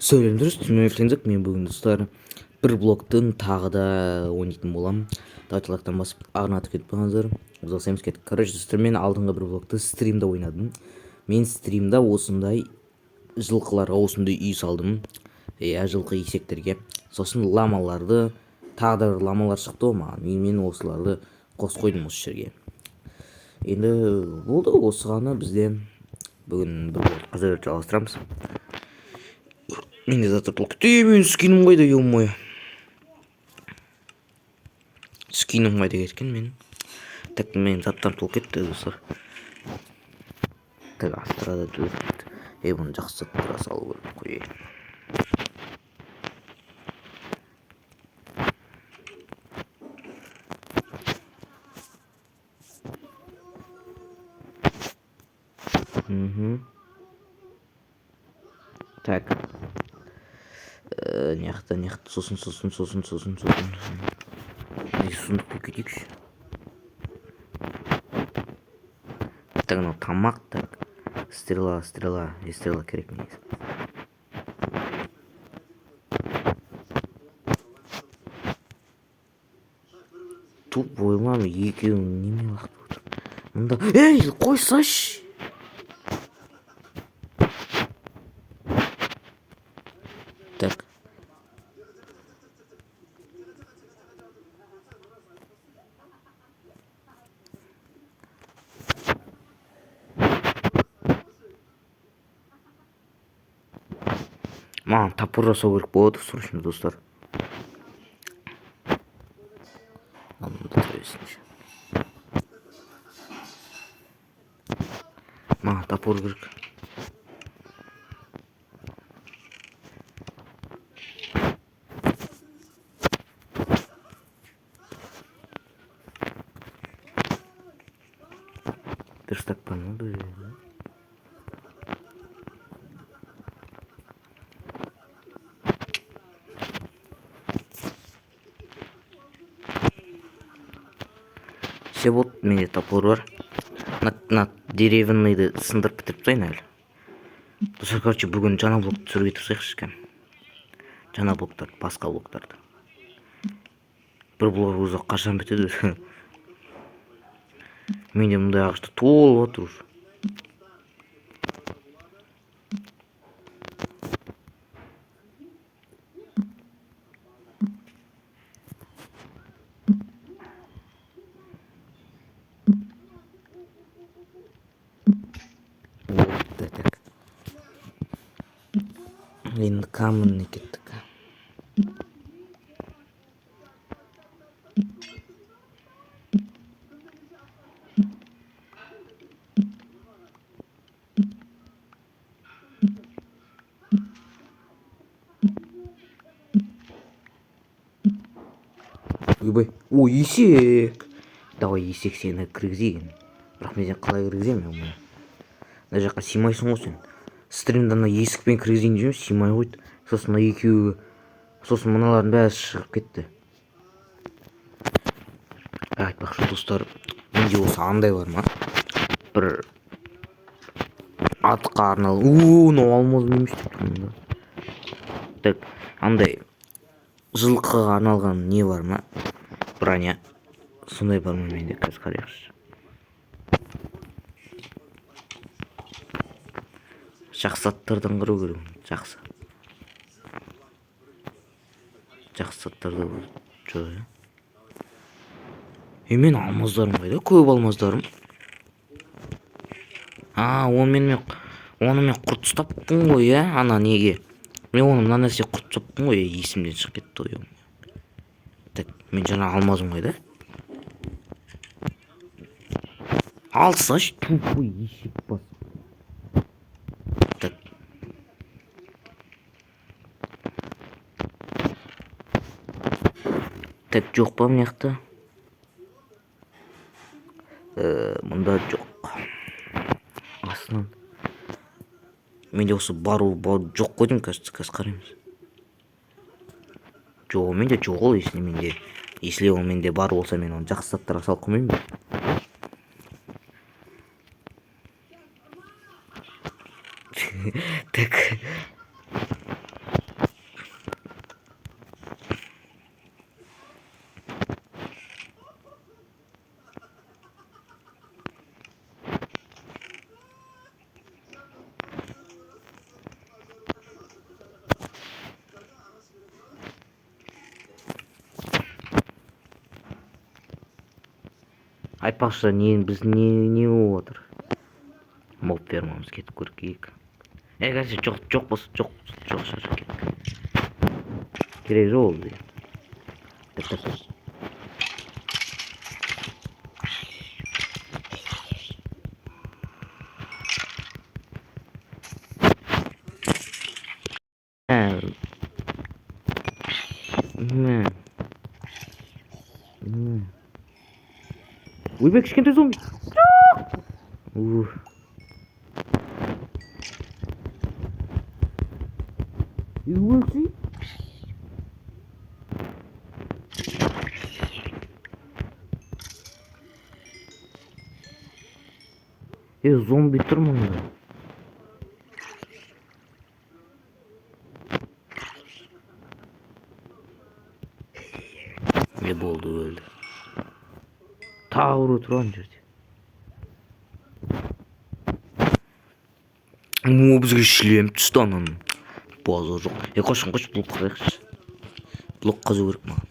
Сәлем, достар, мен бүгін, достар, бір блоктың тағы да ойнайтын боламын. Давайте лайктан басып, арнатып кетіп қалыңыздар. Ұзақ кеттік. Короче, достар, мен алдыңғы бір блокты стримда ойнадым. Мен стримда осындай жылқыларға осындай үй салдым. Иә, жылқы есектерге. Сосын ламаларды, тағы да бір ламалар шықты ғой маған. И мен осыларды қосып қойдым осы жерге. Енді болды, осы ғана бізде бүгін бір блок қазір жалғастырамыз. Менде заттар толып кетті. Ей, менің скинім қайда, ё-моё? Скинім қайда кеткен менің? Так, менің заттарым толып кетті, достар. Так, астрада төрт. Ей, бұны жақсы заттарға салу керек қой. Мгм. Так. Мына жақта, сосын, сосын, сосын, сосын, сосын. Негізі сундук қойып кетейікші. Так, мынау тамақ, так. Стрела, стрела, и стрела керек негізі. Тупой ма, екеуің неме лақтырып отыр? Мында, ей, қойсайшы! Так. Маған топор жасау керек болады срочно, достар. Ал мында тұра берсінші. Маған топор керек. Верстак бар ма бұл жерде? Все, болды, менде топор бар. Мына деревянныйды сындырып бітіріп тастайын әлі. Достар, короче, бүгін жаңа блок түсіруге тырысайықшы кәдімгі. Жаңа блоктарды, басқа блоктарды. Бір блок өзі қашан бітеді өзі? Менде мындай ағашта толып отыр уже. Вот, так. Енді каменный кеттік. Ойбай, о, есек! Давай, есек, сені кіргізейін. Бірақ мен сені қалай кіргіземін, ё-моё? Мына жаққа сыймайсың ғой сен. Стримда ана есікпен кіргізейін десем, сыймай қойды. Сосын мына екеуі, сосын мыналардың бәрі шығып кетті. Айтпақшы, достар, менде осы андай бар ма? Бір атқа арналған. О, мынау алмаз емес деп тұрмын да. Так, андай жылқыға арналған не бар ма? Броня. Сондай бар ма менде? Қазір қарайықшы. Жақсы заттардан қарау керек оны. Жақсы. Жақсы заттарда жоқ, иә. Е, мен алмаздарым қайда? Көп алмаздарым. А, оны мен құрт ұстаппын ғой, иә, ана неге? Мен оны мына нәрсе құрт ұстаппын ғой, есімден шығып кетті ғой. Так, мен жаңа алмазым қайда? Алсайшы, тупой есек бас. Так. Так, жоқ па мына жақта? Мұнда жоқ. Астынан. Менде осы бару бар жоқ қой деймін, кажется, қазір қараймыз. Жоқ, менде жоқ ол, если менде. Если ол менде бар болса, мен оны жақсы заттарға салып қоймаймын ба? Так. Айтпақшы, не біз не болып жатыр? Моб фермамыз кетіп көрейік. Е, короче, жоқ, жоқ болса, жоқ, жоқ шығар, кеттік. Керегі жоқ ол бізге. Так, так, так. Ә, мә. Мә. Ойбай, кішкентай зомби. Ух. Өлсей. Е, зомби тұр мұнда. Не болды, өлді. Тағы біреу тұр ана жерде. О, бізге шлем түсті ананың. Базар жоқ. Е, қошын, қош, блок қазайықшы. Блок қазу керек маған.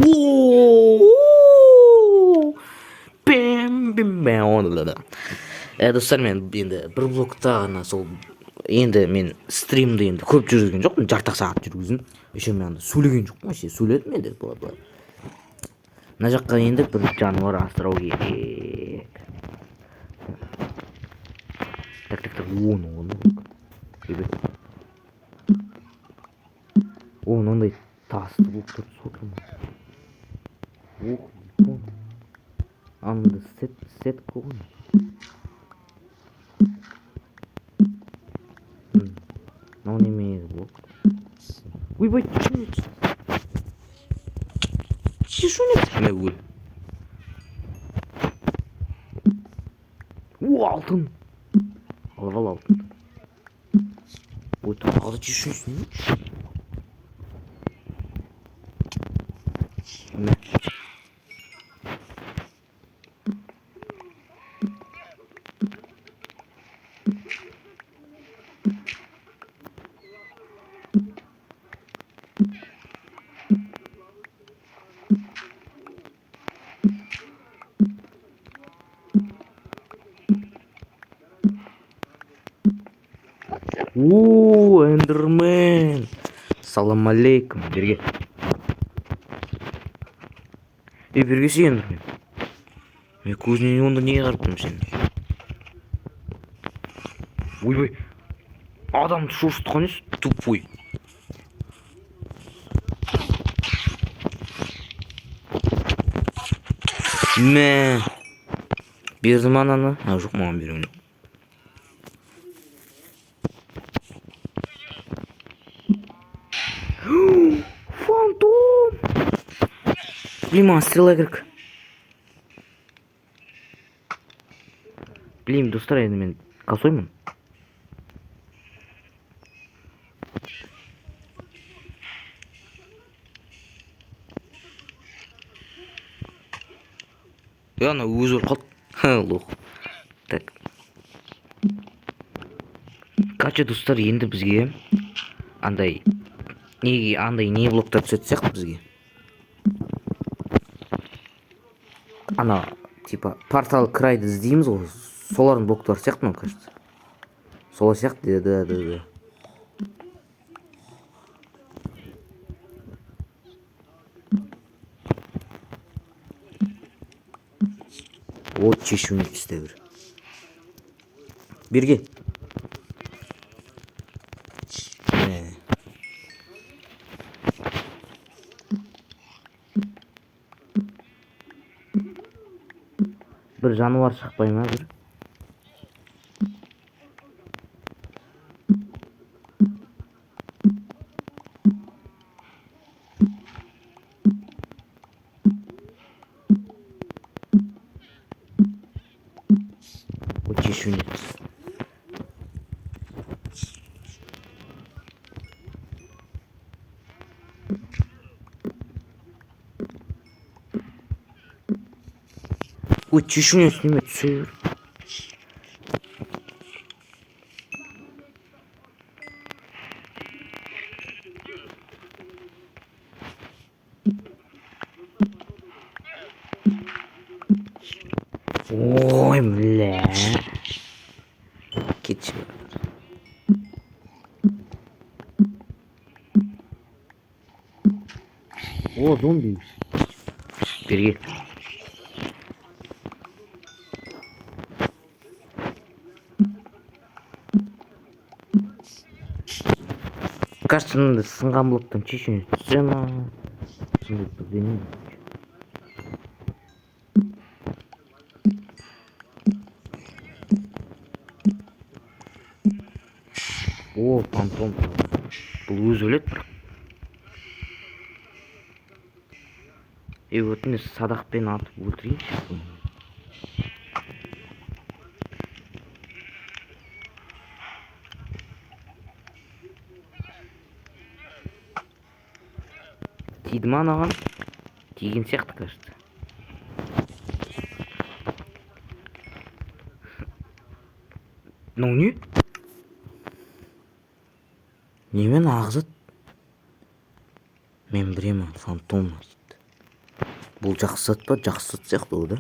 О! Бэм, бэм, бэм. Ә, достар, мен енді бір блокта ғана сол, енді мен стримді енді көп жүргізген жоқпын, жарты ақ сағат жүргіздім. Еще мен анда сөйлеген жоқпын вообще, сөйледім енді былай былай. Мына жаққа енді бір жануар асырау керек. Так, так, так, оны, оны. Ойбай. О, мынандай тасты блоктар түсіп отыр ма? Ох, япон. Анда сет, сет қой. Мынау неме блок? Ойбай, чешуня. Мә, өл. О, алтын. Алып ал алтын. Ой, тағы да чешуйсың. Мә. О, эндермен. Салам алейкум. Берге. Ей, бергесі, эндермен. Мен көзіне онда неге қарап тұрмын сен? Ойбай. Адамды шошытқан несі? Тупой. Мә. Берді ма ананы? А, жоқ, маған берген жоқ. Фантом! Блин, маған стрела керек. Блин, достар, енді мен косоймын. Е, ана өзі өліп қалды. Ха, лох. Так. Короче, достар, енді бізге андай неге андай не блоктар түсетін сияқты бізге. Ана, типа, портал крайды іздейміз ғой. Солардың блоктары сияқты мынау, кажется. Солар сияқты, да, да, да. Вот чешуйник түсті бір. Берге. Мә. Бір жануар шықпай ма бір? Вот чешуйник. Ой, чешуйник неме түсе бер. Ой, бля. Кетші. О, зомби. Бері кел. Кажется, мынандай сынған блоктан чешуін түсе ма? Сондай бірдеме. О, фантом. Бұл өзі өледі бірақ. Ей, өтініш, садақпен атып өлтірейінші бұны. Тиді ма анаған? Тиген сияқты, кажется. Мынау не? Немен ағызады? Мен білемін, фантом дейді. Бұл жақсы зат па? Жақсы зат сияқты ол, да?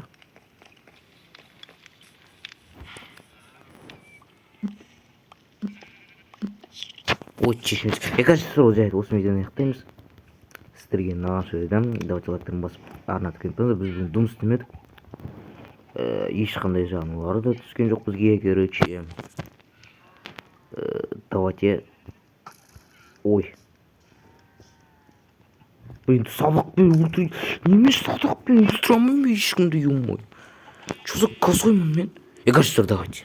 Ой, чешеміз. Кажется, сол жайт осы видеоны аяқтаймыз. Сіздерге ұнаған сөзден давайте лайктарын басып, арна тіркеліп. Біз бүгін дым істемедік. Ешқандай жануар да түскен жоқ бізге, короче. Давайте. Ой. Блин, садақпен өлтір. Неме садақпен өлтіре алмаймын мен ешкімді, ё-моё. Чё за козой мын мен? Короче, давайте.